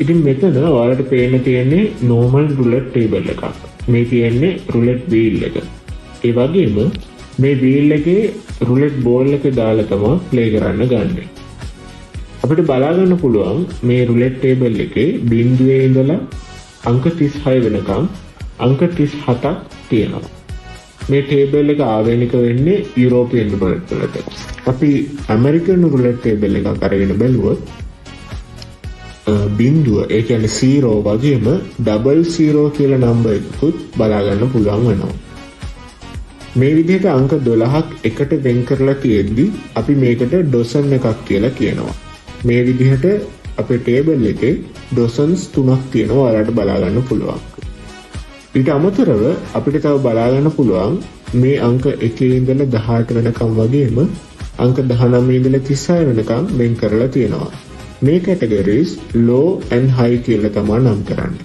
ඉතින් මෙතන ඔයාලට පේන්න තියෙන්නේ නෝමල් රුලට් ටේබල් එකක්. මේ තියෙන්නේ රුලට් වීල් එක. ඒ වගේම මේ වීල් එකේ රුලට් බෝල් එක දාලා තමයි ප්ලේ කරන්න ගන්නෙ. අපිට බලා ගන්න පුළුවන් මේ රුලට් ටේබල් එකේ බිංදුවේ ඉඳලා අංක 36 වෙනකම් අංක 37ක් තියෙනවා. මේ ටේබල් එක ආවේනික වෙන්නේ යුරෝපියන් රුලට් වලට. අපි ඇමරිකන් රුලට් ටේබල් එකක් අරගෙන බැලුවොත් බිංදුව, ඒ කියන්නේ 0 වගේම ඩබල් 0 කියලා නම්බර් එකකුත් බලා ගන්න පුළුවන් වෙනවා. මේ විදිහට අංක 12ක් එකට වෙන් කරලා තියෙද්දි අපි මේකට ඩොසන් එකක් කියලා කියනවා. මේ විදිහට අපේ ටේබල් එකේ ඩොසන්ස් තුනක් තියෙනවා ඔයාලට බලා ගන්න පුළුවන්. ඊට අමතරව අපිට තව බලා ගන්න පුළුවන් මේ අංක 1 ඉඳලා 18 වෙනකම් වගේම අංක 19 ඉඳලා 36 වෙනකම් වෙන් කරලා තියෙනවා. මේ කැටගරිස් ලෝ ඇන්ඩ් හයි කියලා තමයි නම් කරන්නේ.